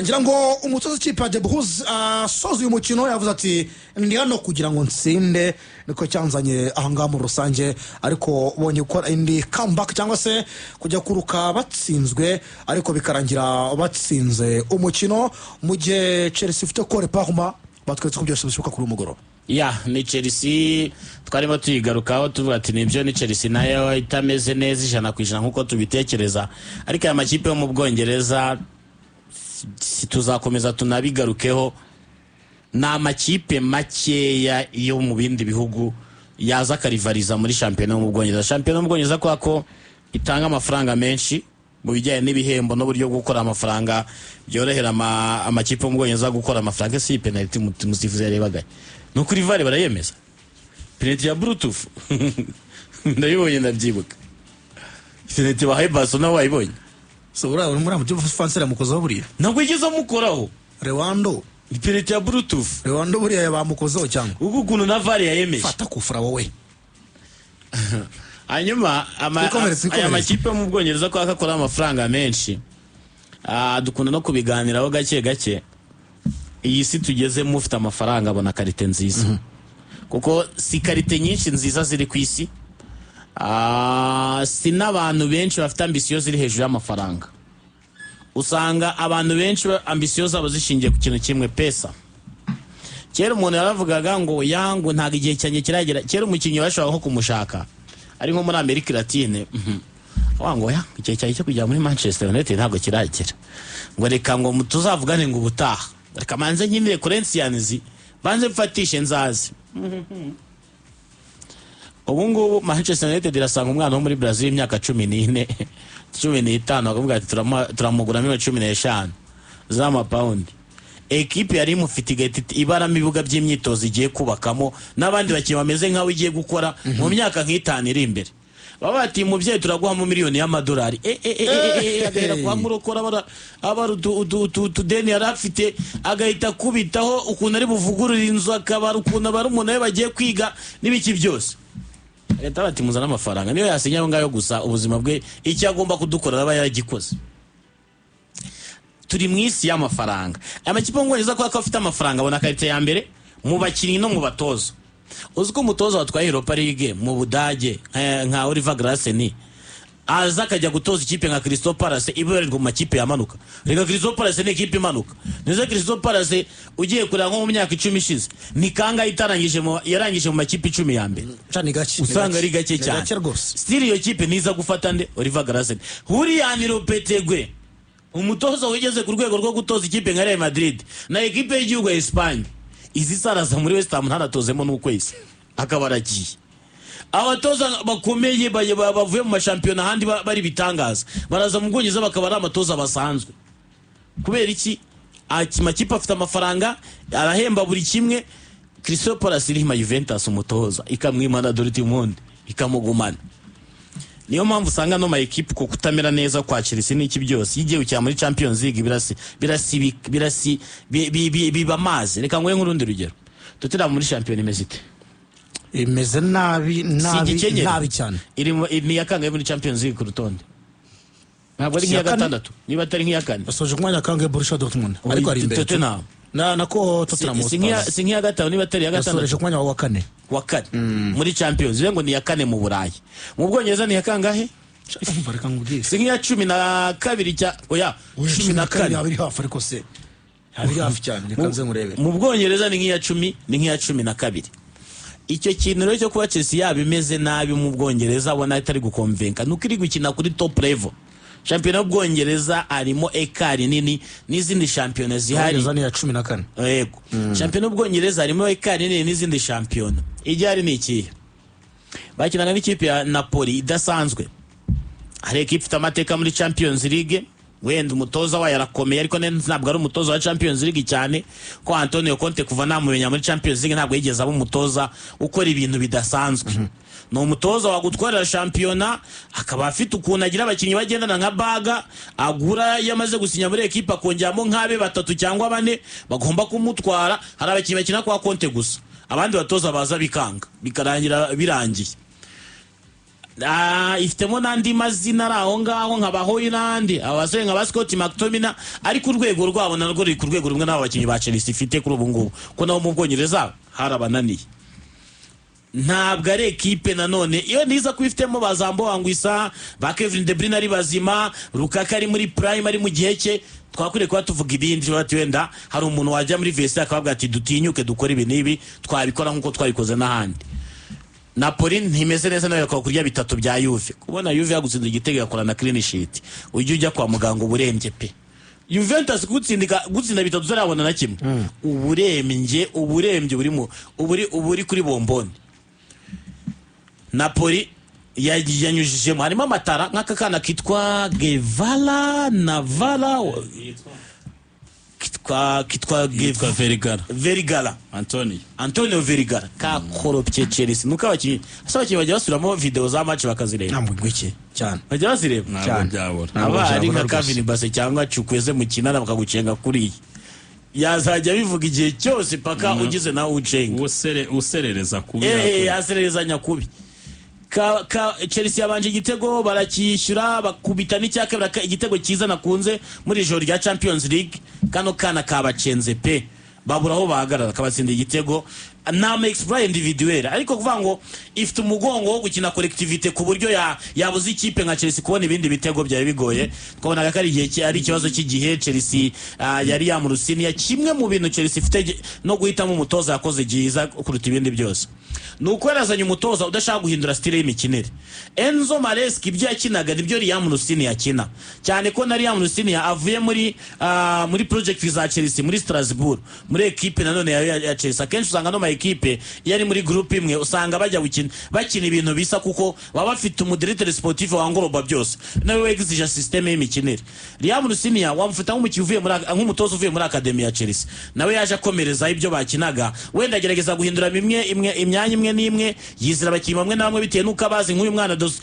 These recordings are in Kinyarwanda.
Ngira ngo umutoza w'ikipe ya The Blues asoza uyu mukino yavuze ati: "Ndi hano kugira ngo nsinde, niko cyanzanye ahangaha muri rusange." Ariko bongeye gukora indi comeback, cyangwa se kujya kuruka batsinzwe, ariko bikarangira batsinze umukino, mu gihe Chelsea ifite Cole Palmer batweretse ko byose bishoboka kuri uyu mugoroba. Ya, ni Chelsea twarimo tuyigarukaho, tuvuga ati nibyo, ni Chelsea nayo itameze neza 100% nk'uko tubitekereza. Ariko aya makipe yo mu Bwongereza, si tuzakomeza tunabigarukeho, ni amakipe makeya yo mu bindi bihugu yaza akarivariza muri shampiyona yo mu Bwongereza. Shampiyona yo mu Bwongereza, kubera ko itanga amafaranga menshi mu bijyanye n'ibihembo n'uburyo bwo gukora amafaranga, byorohera amakipe yo mu Bwongereza gukora amafaranga. Si iyi penaliti umusifuzi yarebaga, ni ukuri VAR barayemeza, penaliti ya Bluetooth, ndabibonye, ndabyibuka, penaliti bahaye Barcelona, wayibonye? So uriya muri mu fanseri yamukozeho buriya. Ntabwo yigeze amukoraho. Lewando. Ni penaliti ya Bluetooth. Lewando buriya bamukozeho cyangwa? Ubwo ukuntu na VAR yayemeje. Fata kufura wowe. Hanyuma Twikomereze, aya twikomereze. makipe yo mu Bwongereza, kubera ko akora amafaranga menshi, dukunda no kubiganiraho gake gake. Iyi si tugezemo, ufite amafaranga abona qualité nziza, kuko si qualité nyinshi nziza ziri ku isi. Si n'abantu benshi bafite ambition ziri hejuru y'amafaranga. Usanga abantu benshi ambition zabo zishingiye ku kintu kimwe, pesa. Kera umuntu yaravugaga ngo yangu ntabwo igihe cyanjye kiragera. Kera umukinnyi bashobora nko kumushaka ari nko muri Amerika Latine, wa ngo ya igihe cyanjye cyo kujya muri Manchester United ntabwo kiragera, ngo reka ngo tuzavugane, ngo ubutaha reka manze nkinire Corinthians, banze mfatishe nzaze. Ubu ngubu Manchester United irasanga umwana wo muri Brazil imyaka 14, 15, bakavuga ati turamugura miliyoni 15 z'amapawundi. Ekipe yari imufite igahita ibaramo ibibuga by'imyitozo igiye kubakamo n'abandi bakinnyi bameze nk'aho igiye gukora mu myaka nk'itanu iri imbere. Baba bati: "Mubyeyi, turaguhamo miliyoni y'amadolari." E, e, e, e, e, agahera kwa murokora abara utudeni yari afite, agahita akubitaho ukuntu ari buvugurure inzu, akabara ukuntu barumuna be bagiye kwiga n'ibiki byose. Leta bati: "Muzane amafaranga." Niyo yasinya ayo ngayo gusa, ubuzima bwe icyo agomba kudukorera aba yaragikoze. Turi mu isi y'amafaranga. Aya makipe yo mu Bwongereza, kubera ko afite amafaranga, abona qualité ya mbere mu bakinnyi no mu batoza. Uzi ko umutoza watwaye Europa League mu Budage nka Oliver Glasner aza akajya gutoza ikipe nka Crystal Palace ibarirwa mu makipe yamanuka? Reka, Crystal Palace ni ikipe imanuka. Nizo Crystal Palace ugiye kureba nko mu myaka 10 ishize, ni kangahe itarangije mu yarangije mu makipe 10 ya mbere? Ca ni gake. Usanga ari gake Ni cyane. gake rwose. Still iyo kipe niza gufata nde? Oliver Glasner. Julian Lopetegui, umutoza wigeze ku rwego rwo gutoza ikipe nka Real Madrid na ekipe y'igihugu ya Espagne, izi saraza muri West Ham ntanatozemo n'ukwezi akaba aragiye. Abatoza bakomeye bavuye mu mashampiyona ahandi bari bitangaza, baraza mu Bwongereza bakaba ari amatoza basanzwe. Kubera iki? Amakipe afite amafaranga, arahemba buri kimwe. Crystal Palace irima Juventus umutoza, ikamwima na Dortmund ikamugumana. Niyo mpamvu usanga no ma ekipe, ku kutamera neza kwa Chelsea n'iki byose, iyo igiye gukina muri Champions League birasi birasi birasi biba amazi. Reka nguhe nk'urundi rugero. Tottenham muri shampiyona imeze ite? Imeze nabi, nabi. Igikenyeri. Nabi cyane. Iri ni iya kangahe muri Champions League ku rutonde? Ntabwo ari Si iya nk'iya kane? gatandatu, niba atari nk'iya kane. Basoje ku mwanya kangahe Borussia Dortmund? Ariko ari imbere. Tottenham. Na nako Tottenham Si nk'iya Hotspur si nk'iya gatanu, niba atari iya gatandatu. Yasoreje ku mwanya wa kane. Wa kane muri Champions, bivuze ngo ni iya kane mu Burayi. Mu Bwongereza ni iya kangahe? Umva, reka nkubwire. Si nk'iya 12 cya, oya, 14. Yaba iri hafi, ariko se yaba iri hafi cyane? Reka nze nkurebere. Mu Bwongereza ni nk'iya 10, ni nk'iya 12. Icyo kintu rero cyo kuba Chelsea yaba imeze nabi mu Bwongereza, abona itari gukonvenka, nuko iri gukina kuri top level. Shampiyona y'Ubwongereza harimo écart nini n'izindi shampiyona zihari. Bwongereza ni iya 14. Yego, shampiyona y'Ubwongereza harimo écart nini n'izindi shampiyona. Ijyari ni ikihe? Bakinaga n'ikipe ya Napoli idasanzwe. Hari ekipe ifite amateka muri Champions League, wenda umutoza wayo arakomeye, ariko ntabwo ari umutoza wa Champions League cyane, ko Antonio Conte kuva namumenya muri Champions League ntabwo yigeze aba umutoza ukora ibintu bidasanzwe. Ni umutoza wagutwarira shampiyona, akaba afite ukuntu agira abakinnyi bagendana nka baga agura, iyo amaze gusinya muri ekipe akongeramo nk'abe batatu cyangwa bane bagomba kumutwara. Hari abakinnyi bakina kwa Conte gusa, abandi batoza baza bikanga, bikarangira birangiye. Ifitemo n'andi mazina ari aho ngaho nka ba Højlund, abasore nka ba Scott McTominay, ariko urwego rwabo narwo ruri ku rwego rumwe n'abo bakinnyi ba Chelsea ifite kuri ubu ngubu, ko nabo mu Bwongereza harabananiye. Ntabwo ari ekipe nanone iyo niza kuba ifitemo ba Zambo Anguissa, ba Kevin De Bruyne ari bazima, Lukaku ari muri prime, ari mu gihe cye, twakwiriye kuba tuvuga ibindi, bati wenda hari umuntu wajya muri vestiaire akavuga ati dutinyuke dukore ibi n'ibi, twabikora nk'uko twabikoze n'ahandi. Napoli ntimeze neza nayo, yakora kurya bitatu bya Juve. Kubona Juve yagutsinze igitego, igakora na clean sheet, ujya ujya kwa muganga uburembye pe. Juventus gutsinda bitatu utarabona na kimwe, uburembye, uburembye burimo uburi kuri bomboni. Napoli yanyujijemo, harimo amatara nk'aka kana kitwa Guevara Navala, kitwa Yitwa Vergara. Vergara. Antonio. Antonio Vergara kakoropye Chelsea. Nuko abakinnyi, ese abakinnyi bajya basubiramo video za match bakazireba? Ntabwo iki cyane. Bajya bazireba? Ntabwo Cyane. byabura. Ntabwo Aba ari byabura nka rwose. Calvin Bassey cyangwa Chukwueze mukinana bakagucenga kuriya, yazajya bivuga igihe cyose paka ugize nawe ucenga. Userereza kubi. Asererezanya kubi. Chelsea yabanje igitego barakishyura, bakubita n'icya kabiri, igitego cyiza nakunze muri ijoro rya Champions League. Kano kana kabacenze pe, babura aho bahagarara, kabatsinda igitego. Ni ama exploit individuel, ariko kuvuga ngo ifite umugongo wo gukina collectivité ku buryo yabuze ikipe nka Chelsea kubona ibindi bitego byari bigoye. Twabonaga ko ari igihe ari ikibazo cy'igihe. Chelsea yari yamurusiniya. Kimwe mu bintu Chelsea ifite no guhitamo umutoza yakoze byiza kuruta ibindi byose ni uko yarazanye umutoza udashaka guhindura style y'imikinire. Enzo Maresca ibyo yakinaga nibyo Liam Rosenior yakina, cyane ko na Liam Rosenior avuye muri project za Chelsea muri Strasbourg, muri equipe nanone ya Chelsea. Akenshi usanga no ma equipe iyo ari muri groupe imwe, usanga bajya gukina bakina ibintu bisa, kuko baba bafite umudirecteur sportif wangoroba byose, nawe wegizije système y'imikinire. Liam Rosenior wamufata nk'umukinnyi uvuye muri nk'umutoza uvuye muri academy ya Chelsea, nawe yaje akomereza ibyo bakinaga, wenda agerageza guhindura bimwe imwe, imyanya imwe n'imwe, yizira abakinnyi bamwe na bamwe bitewe n'uko abazi, nk'uyu mwana Dos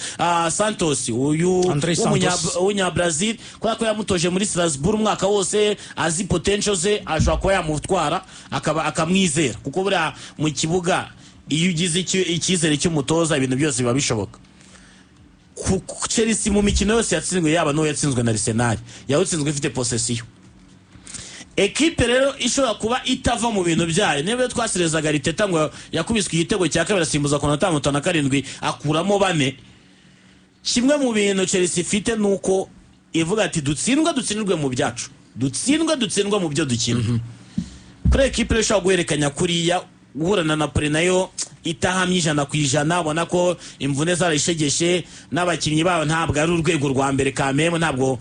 Santos uyu Andre Santos. w'umunya-Brazil, kubera ko yamutoje muri Strasbourg umwaka wose, azi potential ze, ashobora kuba yamutwara akaba akamwizera, kuko buriya mu kibuga iyo ugize icyizere cy'umutoza ibintu byose biba bishoboka. Chelsea mu mikino yose yatsinzwe, yaba n'uwo yatsinzwe na Arsenal, yawutsinzwe ifite possession. Ekipe rero ishobora kuba itava mu bintu byayo. Niba twaserezaga Arteta ngo yakubiswe igitego cya kabiri asimbuza ku minota 57 akuramo bane, kimwe mu bintu Chelsea ifite ni uko ivuga ati dutsindwe, dutsindirwe mu byacu, dutsindwe, dutsindwe mu byo dukina. Kuri ekipe rero ishobora guhererekanya kuriya, guhura na Napoli nayo itahamye 100%, ubona ko imvune zarayishegeshe n'abakinnyi babo ntabwo ari urwego rwa mbere kameme, ntabwo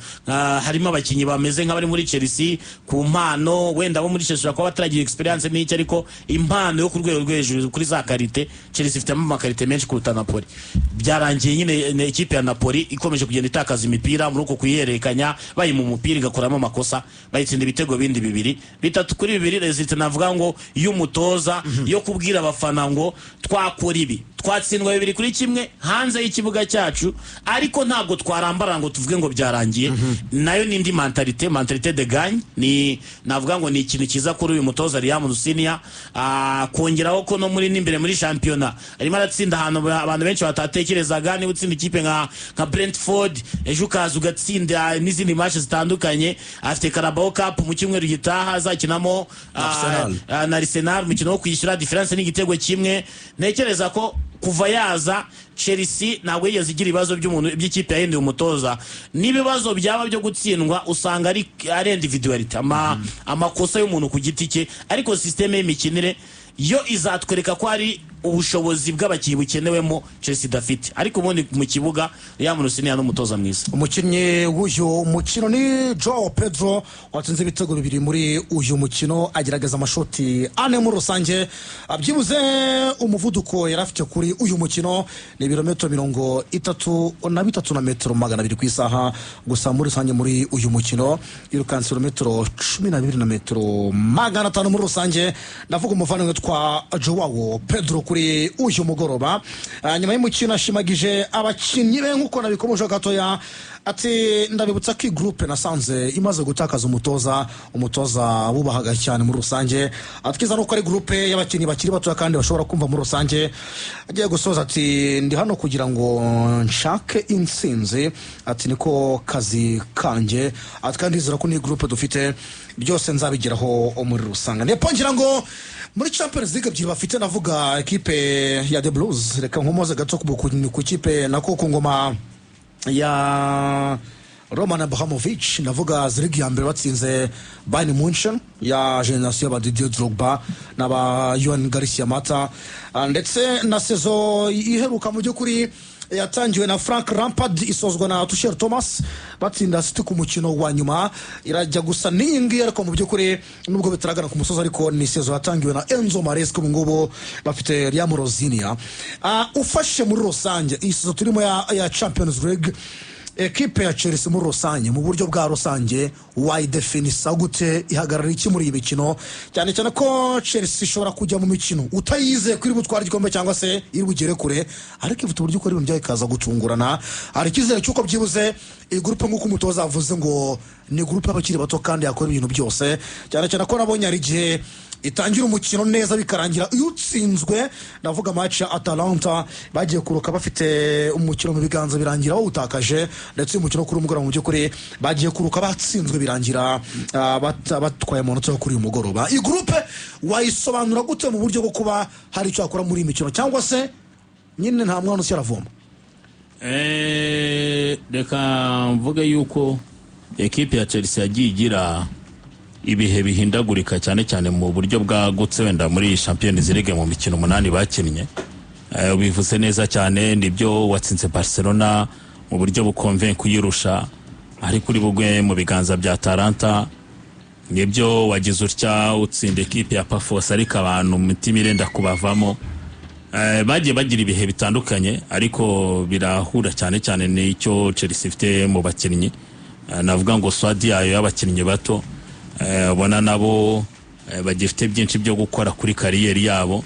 harimo abakinnyi bameze nk'abari muri Chelsea ku mpano. Wenda abo muri Chelsea bashobora kuba bataragira experience n'icyo, ariko impano yo ku rwego rwo hejuru kuri za qualité, Chelsea ifitemo amaqualité menshi kuruta Napoli. Byarangiye nyine ekipe ya Napoli ikomeje kugenda itakaza imipira muri uko kuyihererekanya, bayima umupira igakuramo amakosa, bayitsinda ibitego bindi bibiri, 3-2. Résultat navuga ngo y'umutoza yo kubwira abafana ngo twakora ibi, twatsindwa 2-1 hanze y'ikibuga cyacu, ariko ntabwo twarambara ngo tuvuge ngo byarangiye. Nayo ni indi mentalité, mentalité de gagne. Ni navuga ngo ni ikintu cyiza kuri uyu mutoza Liam Rosenior. Kongeraho ko no muri n'imbere muri shampiyona arimo aratsinda ahantu abantu benshi batatekerezaga. Niba utsinda ikipe nka Brentford, ejo ukaza ugatsinda n'izindi match zitandukanye, afite Carabao Cup mu cyumweru gitaha azakinamo Arsenal. Na Arsenal, umukino wo kwishyura, différence n'igitego kimwe. Ntekereza ko kuva yaza Chelsea ntabwo yigeze igira ibibazo by'umuntu by'ikipe yahinduye umutoza. N'ibibazo byaba byo gutsindwa usanga ari individualité, amakosa y'umuntu ku giti cye, ariko système y'imikinire yo izatwereka ko hari ubushobozi bw'abakinnyi bukenewemo Chelsea idafite, ariko ubundi mu kibuga Liam Rosenior ni umutoza mwiza. Umukinnyi w'uyu mukino ni Joao Pedro watsinze ibitego bibiri muri uyu mukino, agerageza amashoti ane muri rusange. Byibuze umuvuduko yari afite kuri uyu mukino ni ibirometero 33 na metero 200 ku isaha. Gusa muri rusange muri uyu mukino yirukanse ibirometero 12 na metero 500 muri rusange. Ndavuga umuvandimwe witwa Joao Pedro kuri uyu mugoroba. Nyuma y'umukino ashimagije abakinnyi be nk'uko nabikomoje gatoya. Ati ndabibutsa ko iyi groupe nasanze imaze gutakaza umutoza bubahaga cyane muri rusange. Atwiza nuko ari groupe y'abakinnyi bakiri batoya kandi bashobora kumva muri rusange. Agiye gusoza ati ndi hano kugira ngo nshake intsinzi, ati niko kazi kanjye, ati kandi ndizera ko n'iyi groupe dufite byose nzabigeraho muri rusange. Nepo ngira ngo muri Champions League ebyiri bafite, navuga ekipe ya The Blues, reka nkomoze gato ku kipe nako ku ngoma ya Roman Abramovich, ndavuga zirigi ya mbere batsinze Bayern Munchen ya génération y'aba Didier Drogba n'aba Joan Garcia Mata. Ndetse na saison iheruka mu by'ukuri yatangiwe na Frank Lampard isozwa na Tuchel Thomas batsinda City ku mukino wa nyuma, irajya gusa n'iyi ngiyi, ariko mu by'ukuri nubwo bitaragana ku musozi, ariko ni saison yatangiwe na Enzo Maresca, ubu ngubu bafite Liam Rosenior. Ufashe muri rusange iyi saison turimo ya Champions League, ekipe ya Chelsea muri rusange, mu buryo bwa rusange, wayidefinisa gute? Ihagarara iki muri iyi mikino, cyane cyane ko Chelsea ishobora kujya mu mikino utayizeye ko iri butware igikombe cyangwa se iri bugere kure, ariko ifite uburyo ikora ibintu byayo ikaza gutungurana? Hari icyizere cy'uko byibuze iyi groupe, nk'uko umutoza avuze ngo ni groupe y'abakiri bato kandi yakora ibintu byose, cyane cyane ko nabonye hari igihe itangira umukino neza bikarangira iyo utsinzwe? Ndavuga match ya Atalanta, bagiye kuruka bafite umukino mu biganza birangira bawutakaje, ndetse uyu mukino kuri umugoroba mu by'ukuri bagiye kuruka batsinzwe birangira batwaye amanota yo kuri uyu mugoroba. Iyi groupe wayisobanura gute mu buryo bwo kuba hari icyo wakora muri iyi mikino, cyangwa se nyine nta mwana ushyira avoma? Reka mvuge yuko ekipe ya Chelsea yagiye igira ibihe bihindagurika, cyane cyane mu buryo bwagutse wenda muri Champions League mu mikino 8 bakinnye. Bivuze neza cyane, nibyo, watsinze Barcelona mu buryo bukonvenka kuyirusha, ariko uri bugwe mu biganza bya Atalanta. Nibyo, wagize utya utsinda ekipe ya Pafos, ariko abantu imitima irenda kubavamo. Bagiye bagira ibihe bitandukanye, ariko birahura cyane cyane n'icyo Chelsea ifite mu bakinnyi. Navuga ngo squad yayo y'abakinnyi bato, ubona nabo bagifite byinshi byo gukora kuri carrière yabo,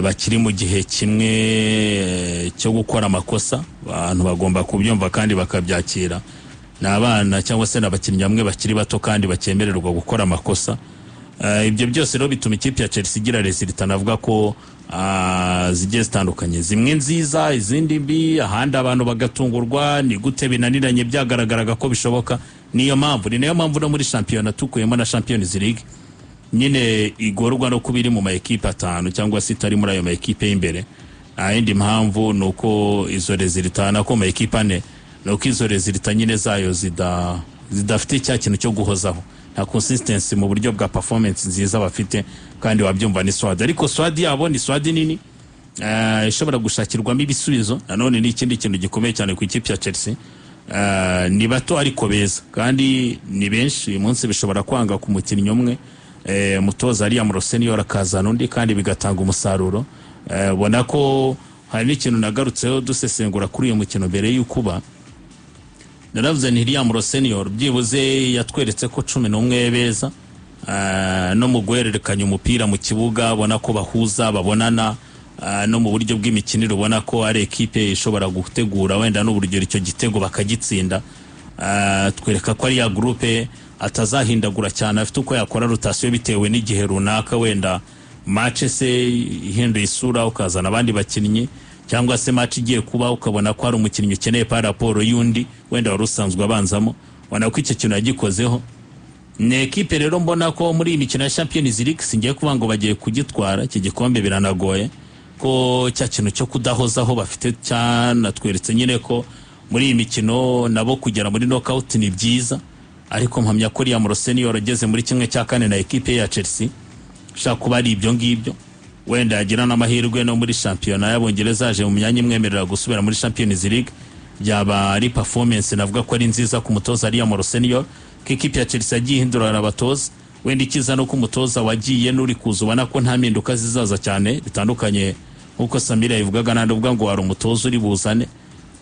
bakiri mu gihe kimwe cyo gukora amakosa. Abantu bagomba kubyumva kandi bakabyakira. Ni abana cyangwa se ni abakinnyi bamwe bakiri bato kandi bakemererwa gukora amakosa. Ibyo byose rero bituma ikipe ya Chelsea igira résultats navuga ko zigiye zitandukanye, zimwe nziza, izindi mbi, ahandi abantu bagatungurwa ni gute binaniranye byagaragaraga ko bishoboka. Niyo mpamvu, ni nayo mpamvu no muri shampiyona tukuyemo na Champions League nyine igorwa no kuba iri mu ma ekipe atanu cyangwa se itari muri ayo ma ekipe y'imbere. Nta yindi mpamvu, ni uko izo résultats, nako mu ma ekipe ane, ni uko izo résultats nyine zayo zidafite cya kintu cyo guhozaho, nta consistency mu buryo bwa performance nziza bafite. Kandi wabyumva, ni squad, ariko squad yabo ni squad nini ishobora gushakirwamo ibisubizo. Nanone ni ikindi kintu gikomeye cyane ku ikipe ya Chelsea. Ni bato ariko beza kandi ni benshi. Uyu munsi bishobora kwanga ku mukinnyi umwe, umutoza Liam Rosenior akazana undi kandi bigatanga umusaruro. Ubona ko hari n'ikintu nagarutseho dusesengura kuri uyu mukino mbere y'uko uba, naravuze nti Liam Rosenior byibuze yatweretse ko 11 beza, no mu guhererekanya umupira mu kibuga ubona ko bahuza, babonana, no mu buryo bw'imikinire ubona ko ari ekipe ishobora gutegura wenda n'uburyo icyo gitego bakagitsinda. Twereka ko ari ya groupe atazahindagura cyane, afite uko yakora rotation bitewe n'igihe runaka, wenda match se ihinduye isura ukazana abandi bakinnyi, cyangwa se match igiye kuba ukabona ko hari umukinnyi ukeneye par rapport y'undi wenda wari usanzwe abanzamo. Ubona ko icyo kintu yagikozeho. Ni ekipe rero mbona ko muri iyi mikino ya Champions League, singiye kuvuga ngo bagiye kugitwara iki gikombe, biranagoye, ko cya kintu cyo kudahozaho bafite cyanatweretse nyine ko muri iyi mikino nabo kugera muri knockout ni byiza, ariko mpamya ko Liam Rosenior ageze muri 1/4 na ekipe ya Chelsea ushaka kuba ari ibyo ngibyo, wenda yagira n'amahirwe no muri shampiyona y'Abongereza yaje mu myanya imwemerera gusubira muri Champions League, byaba ari performance navuga ko ari nziza ku mutoza Liam Rosenior, ko ikipe ya Chelsea yagiye ihindura abatoza. Wenda ikiza no ku mutoza wagiye n'uri kuza ubona ko nta mpinduka zizaza cyane bitandukanye, nk'uko Samira yabivugaga, nta uvuga ngo hari umutoza uri buzane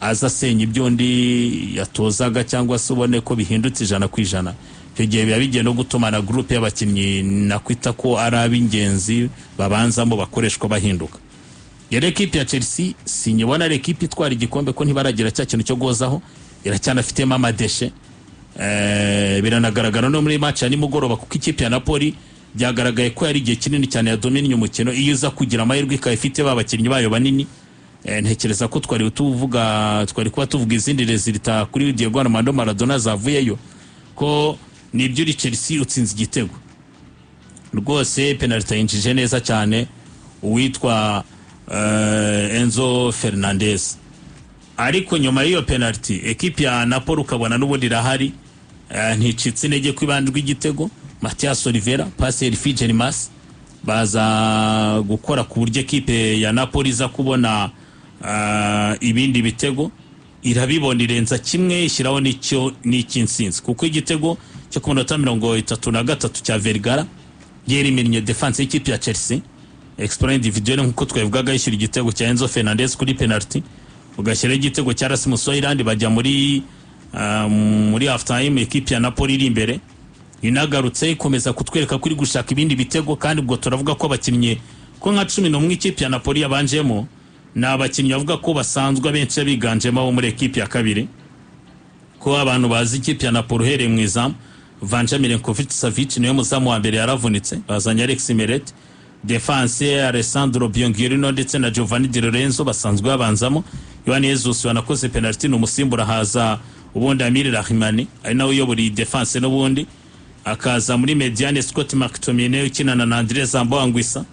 aza asenya ibyo undi yatozaga, cyangwa se ubone ko bihindutse 100%. Icyo gihe biba bigiye no gutuma na groupe y'abakinnyi nakwita ko ari ab'ingenzi babanzamo bakoreshwa bahinduka. Rero ekipe ya Chelsea sinyibona ari ekipe itwara igikombe, ko ntibaragira cya kintu cyo guhozaho. Iracyanafitemo amadéchets. Biranagaragara no muri match ya nimugoroba, kuko ikipe ya Napoli byagaragaye ko yari igihe kinini cyane yadominiye umukino. Iyo iza kugira amahirwe ikaba ifite ba bakinnyi bayo banini, ntekereza ko twari kuba tuvuga izindi résultats kuri Diego Armando Maradona zavuyeyo. Ko nibyo, uri Chelsea utsinze igitego rwose, penalty yinjije neza cyane uwitwa Enzo Fernandez. Ariko nyuma y'iyo penalty, ekipi ya Napoli ukabona n'ubundi irahari, nticitse intege ku ibanje igitego. Matias Olivera, passe Hervé Jermas, baza gukora ku buryo ekipe ya Napoli iza kubona ibindi bitego. Irabibona, irenza kimwe, ishyiraho n'icyo n'icy'insinzi, kuko igitego cyo ku minota 33 cya Vergara yeriminnye defense y'ikipe ya Chelsea, exploit individuel nk'uko twabivugaga, yishyura igitego cya Enzo Fernandez kuri penalty, ugashyiraho igitego cya Rasmus Hojlund. Bajya muri half time ekipe ya Napoli iri imbere. Inagarutse ikomeza kutwereka ko iri gushaka ibindi bitego. Kandi ubwo turavuga ko abakinnyi ko nka 11 ikipe ya Napoli yabanjemo ni abakinnyi bavuga ko basanzwe, abenshi biganjemo abo muri ekipe ya kabiri. Ko abantu bazi ikipe ya Napoli, uhereye mu izamu, Vanja Milinkovic Savic niwe muzamu wa mbere, yaravunitse, bazanye Alex Meret. Defense, Alessandro Bianchirino ndetse na Giovanni Di Lorenzo basanzwe babanzamo. Yohani Jesus wanakoze penalty ni umusimbura, haza ubundi Amir Rahmani ari nawe uyobora iyi defense. N'ubundi akaza muri médiane Scott McTominay ukinana na Andre Zambo Anguissa.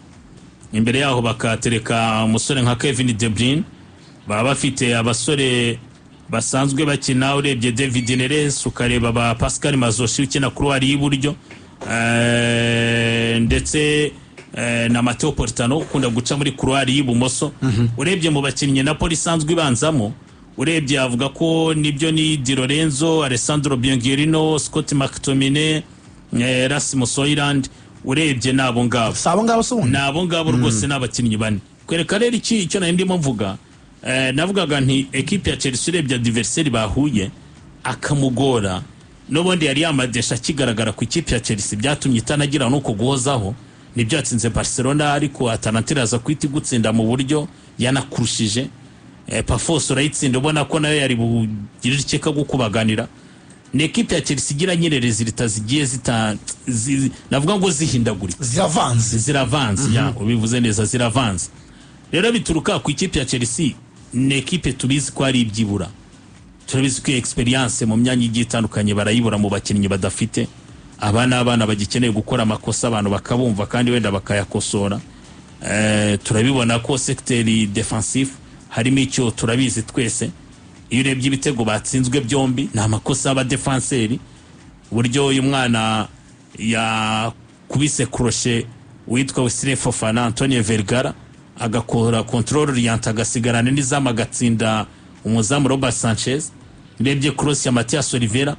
Imbere yaho bakatereka umusore nka Kevin De Bruyne. Baba bafite abasore basanzwe bakina, urebye David Neres, ukareba ba Pascal Mazoshi ukina couloir y'iburyo, ndetse na Matteo Politano ukunda guca muri couloir y'ibumoso. Urebye mu bakinnyi Napoli isanzwe ibanzamo, urebye avuga ko nibyo ni Di Lorenzo, Alessandro Bianchirino, Scott McTominay, Rasmus Hojlund. Urebye nabo ngabo. Si abo ngabo se ubundi? Ni abo ngabo rwose, ni abakinnyi bane. Kwereka rero iki icyo nari ndimo mvuga, navugaga nti ekipe ya Chelsea, urebye adversaire bahuye akamugora, n'ubundi yari yamadéchets akigaragara ku ikipe ya Chelsea, byatumye itanagira nuko guhozaho. Nibyo, yatsinze Barcelona, ariko Atalanta iraza kuhita igutsinda mu buryo yanakurushije. Pafos urayitsinda ubona ko nayo yari bugirire ikeka gukubaganira. Ni ekipe ya Chelsea igira nyine résultats zigiye zita navuga ngo zihindagurika. Ziravanze. Ziravanze, ya, ubivuze neza, ziravanze. Rero bituruka ku ikipe ya Chelsea, ni ekipe tubizi ko ari ibyibura, turabizi ko experience mu myanya igiye itandukanye barayibura mu bakinnyi badafite. Aba ni abana bagikeneye gukora amakosa abantu bakabumva kandi wenda bakayakosora. Turabibona ko secteur défensif harimo icyo, turabizi twese. Iyo urebye ibitego batsinzwe byombi ni amakosa y'abadefanseri, uburyo uyu mwana yakubise crochet witwa Wesley Fofana, Antonio Vergara agakora contrôle orienté, agasigarana n'izamu, agatsinda umuzamu Robert Sanchez. Urebye cross ya Matias Oliveira,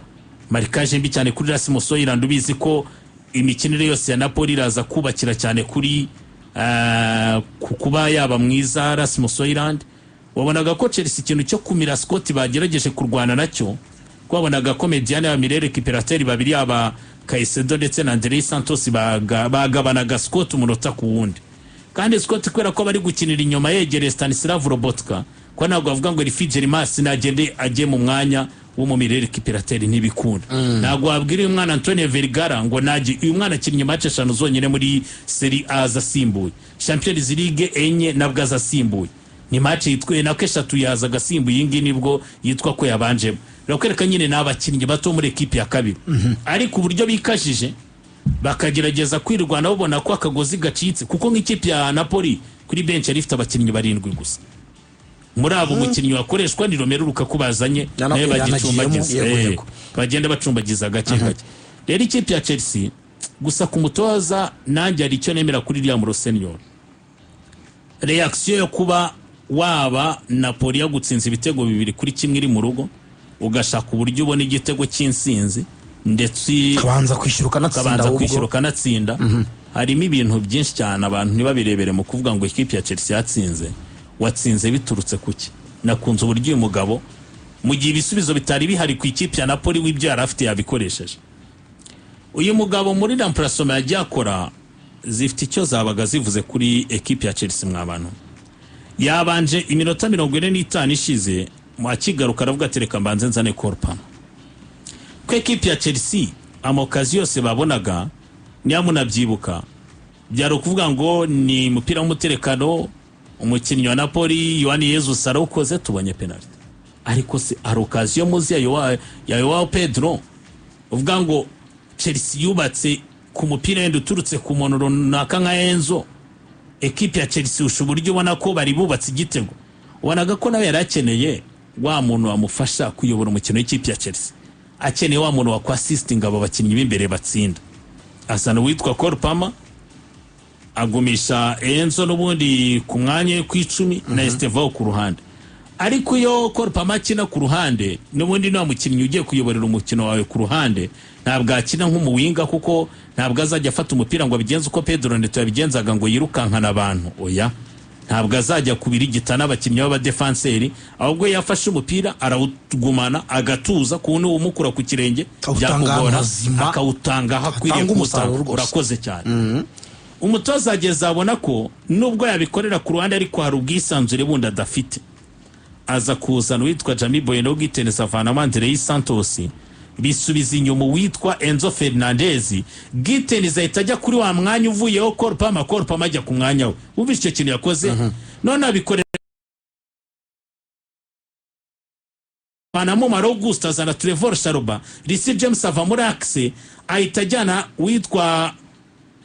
marquage mbi cyane kuri Rasmus Hojlund. Ubizi ko imikinire yose ya Napoli iraza kubakira cyane kuri ku kuba yaba mwiza Rasmus Hojlund. Wabonaga ko Chelsea ikintu cyo kumira Scott bagerageje kurwana nacyo, ko wabonaga ko médiane ya milieu récupérateur babiri, yaba Caicedo ndetse na Andrei Santos, bagabanaga Scott umunota ku wundi. Kandi Scott, kubera ko bari gukinira inyuma yegereye Stanislav Lobotka, ko ntabwo bavuga ngo Rifigeri Mas nagende ajye mu mwanya wo mu milieu récupérateur, ntibikunda. Ntabwo wabwira uyu mwana Antonio Vergara ngo najye. Uyu mwana akinnye match eshanu zonyine muri Serie A aza asimbuye, Champions League enye nabwo aza asimbuye. Ni match yitwe nako eshatu yaza agasimbuye, iyi ngiyi nibwo yitwa ko yabanjemo. Birakwereka nyine ni abakinnyi bato muri ekipi ya kabiri, ariko uburyo bikajije bakagerageza kwirwana babona ko akagozi gacitse, kuko nk'ikipe ya Napoli kuri bench yari ifite abakinnyi barindwi gusa. Muri abo, umukinnyi wakoreshwa ni Romelu Lukaku bazanye, nawe bagicumbagiza. Yanagiyemo, yego, yego. Bagenda bacumbagiza gake gake. Rero ikipe ya Chelsea, gusa ku mutoza nanjye hari icyo nemera kuri Liam Rosenior. Réaction yo kuba waba Napoli yagutsinze ibitego 2-1 iri mu rugo, ugashaka uburyo ubona igitego cy'insinzi, ndetse ukabanza kwishyura ukanatsinda. Ukabanza ahubwo. kwishyura ukanatsinda, harimo ibintu byinshi cyane. Abantu ntibabirebere mu kuvuga ngo ikipe ya Chelsea yatsinze. Watsinze biturutse kuki? Nakunze uburyo uyu mugabo, mu gihe ibisubizo bitari bihari ku ikipe ya Napoli, w'ibyo yari afite yabikoresheje. Uyu mugabo muri remplacement yagiye akora zifite icyo zabaga zivuze kuri ekipe ya Chelsea. Mwa bantu, yabanje iminota 45 ishize. Akigaruka aravuga ati: "Reka mbanze nzane Cole Palmer." Ko ekipi ya Chelsea ama occasion yose babonaga, niba munabyibuka, byari ukuvuga ngo ni umupira w'umuterekano, umukinnyi wa Napoli Juan Jesus arawukoze, tubonye penalty. Ariko se hari occasion muzi ya Joao Pedro uvuga ngo Chelsea yubatse ku mupira wenda uturutse ku muntu runaka nka Enzo? Ekipi ya Chelsea usha uburyo ubona ko bari bubatse igitego, ubonaga ko nawe yari akeneye wa muntu wamufasha kuyobora umukino w'ikipe ya Chelsea, akeneye wa muntu wakwasisitinga abo bakinnyi b'imbere batsinda. Azana uwitwa Cole Palmer, agumisha Enzo n'ubundi ku mwanya we ku 10 na Estevao ku ruhande. Ariko iyo Cole Palmer akina ku ruhande, n'ubundi nta mukinnyi ugiye kuyoborera umukino wawe ku ruhande, ntabwo akina nk'umuwinga, kuko ntabwo azajya afata umupira ngo abigenze uko Pedro Neto yabigenzaga, ngo yirukankana abantu. Oya, ntabwo azajya kubirigita n'abakinnyi b'abadefanseri, ahubwo iyo afashe umupira arawugumana, agatuza ku wundi umukura ku kirenge Akawutanga byakugora, mazima. Akawutanga aho akwiriye Atanga umusaruro kuwutanga. rwose. Urakoze cyane. Umutoza ageze abona ko nubwo yabikorera ku ruhande, ariko hari ubwisanzure bundi adafite. Aza kuzana uwitwa Jamie Bynoe-Gittens, avanamo Andrey Santos, bisubiza inyuma uwitwa Enzo Fernandez. Gittens ahita ajya kuri wa mwanya uvuyeho Cole Palmer, Cole Palmer ajya ku mwanya we. Wumvise icyo kintu yakoze? None abikorera avanamo Malo Gusto, azana Trevor Chalobah. Reece James ava muri axe, ahita ajyana uwitwa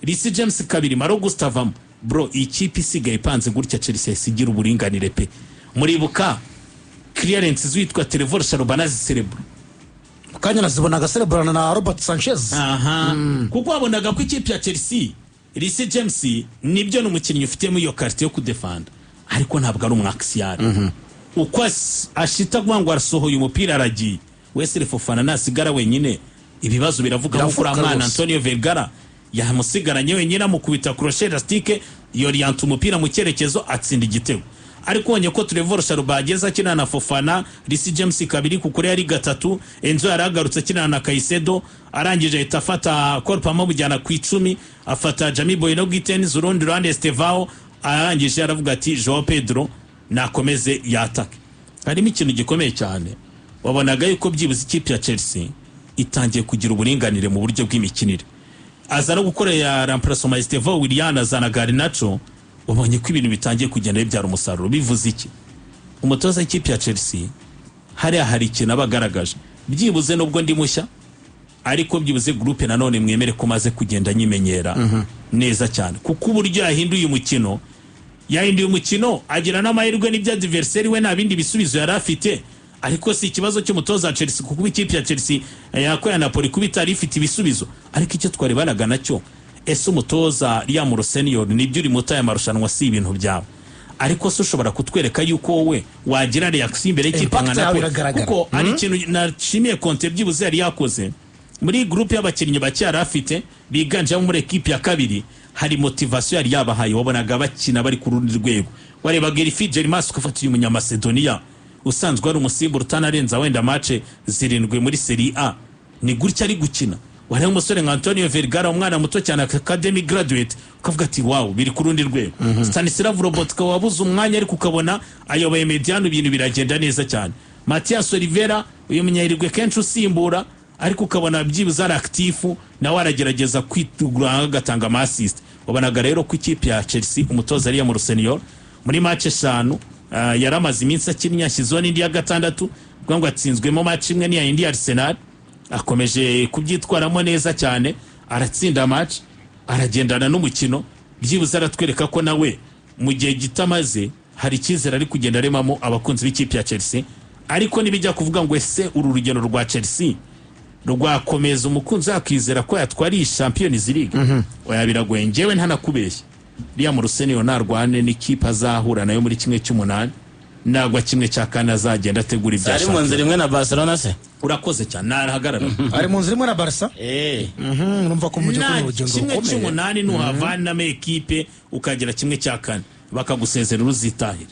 Reece James kabiri, Malo Gusto avamo. Bro, ikipe isigaye ipanze gutya, Chelsea yahise igira uburinganire pe. Muribuka clearance z'uwitwa Trevor Chalobah naziserebura? Mu kanya nazibonaga sereburana na Robert Sanchez. Aha, kuko wabonaga ko ikipe ya Chelsea, Reece James nibyo ni umukinnyi ufitemo iyo qualité yo kudefanda, ariko ntabwo ari umu axial. Uko ashita kuvuga ngo arasohoye umupira aragiye, Wesley Fofana nasigara wenyine ibibazo biravuga, nko Biravuga kuri mwana rwose. Antonio Vergara yamusigaranye wenyine, amukubita crochet élastique, yoriyanta umupira mu cyerekezo, atsinda igitego. Ariko ubonye ko Trevor Chalobah ageze akina na Fofana, Reece James kabiri, kuko yari gatatu, Enzo yaragarutse akina na Caicedo, arangije ahita afata Cole Palmer amujyana ku 10, afata Jamie Bynoe-Gittens urundi ruhande, Estevao, arangije aravuga ati: "Joao Pedro nakomeze yatake." Harimo ikintu gikomeye cyane, wabonaga yuko byibuze ikipe ya Chelsea itangiye kugira uburinganire mu buryo bw'imikinire. Aza no gukorera remplacement Estevao Willian, azana Garnacho. Wabonye ko ibintu bitangiye kugenda bibyara umusaruro. Bivuze iki? Umutoza w'ikipe ya Chelsea hariya hari ikintu aba agaragaje: byibuze nubwo ndi mushya, ariko byibuze groupe nanone mwemere ko maze kugenda nyimenyera neza cyane. Kuko uburyo yahinduye umukino, yahinduye umukino agira n'amahirwe n'ibyo adversaire we nta bindi bisubizo yari afite. Ariko si ikibazo cy'umutoza wa Chelsea, kuko ikipe ya Chelsea yakoya Napoli kuba itari ifite ibisubizo. Ariko icyo twarebanaga nacyo, ese umutoza Liam Rosenior, nibyo uri muto, aya marushanwa si ibintu byawe, ariko se ushobora kutwereka yuko wowe wagira reaction imbere y'ikipe nka Impact yawe Napoli? iragaragara. Kuko hari ikintu nashimiye Conte byibuze yari yakoze muri groupe y'abakinnyi bake yari afite biganjemo muri ekipe ya kabiri, hari motivation yari yabahaye. Wabonaga bakina bari ku rundi rwego. Warebaga Elif Elmas, ugafata uyu Munyamasedoniya usanzwe ari umusimbura utanarenza wenda match 7 muri Serie A, ni gutya ari gukina. Wareba umusore nka Antonio Vergara, umwana muto cyane, academy graduate, ukavuga ati: "Wow, biri ku rundi rwego." Stanislav Lobotka wabuze umwanya, ariko ukabona ayoboye médiane, ibintu biragenda neza cyane. Matias Oliveira, uyu munyahirwe kenshi usimbura, ariko ukabona byibuze ari actif, nawe aragerageza kwitugura agatanga ama assist. Wabonaga rero ko ikipe ya Chelsea, umutoza Liam Rosenior, muri match 5 yari amaze iminsi akinnye, yashyizeho n'indi ya gatandatu, kuvuga ngo atsinzwemo match imwe n'iya indi ya Arsenal, akomeje kubyitwaramo neza cyane, aratsinda match, aragendana n'umukino. Byibuze aratwereka ko nawe mu gihe gito amaze hari icyizere ari kugenda aremamo abakunzi b'ikipe ya Chelsea. Ariko nibijya kuvuga ngo ese uru rugendo rwa Chelsea rwakomeza, umukunzi yakizera ko yatwara iyi Champions League? Oya, biragoye. Njyewe ntanakubeshya, Liam Rosenior narwane n'ikipe azahura nayo muri 1/8, nagwa 1/4 azagenda ategura ibya Ari mu nzira shampiyona. imwe na Barcelona se? Urakoze cyane, narahagarara. Ari mu nzira imwe na Barca. Urumva ko mu by'ukuri Na ni urugendo kimwe rukomeye. cy'umunani nuhavanamo ekipe ukagera 1/4, bakagusezerera uzitahira.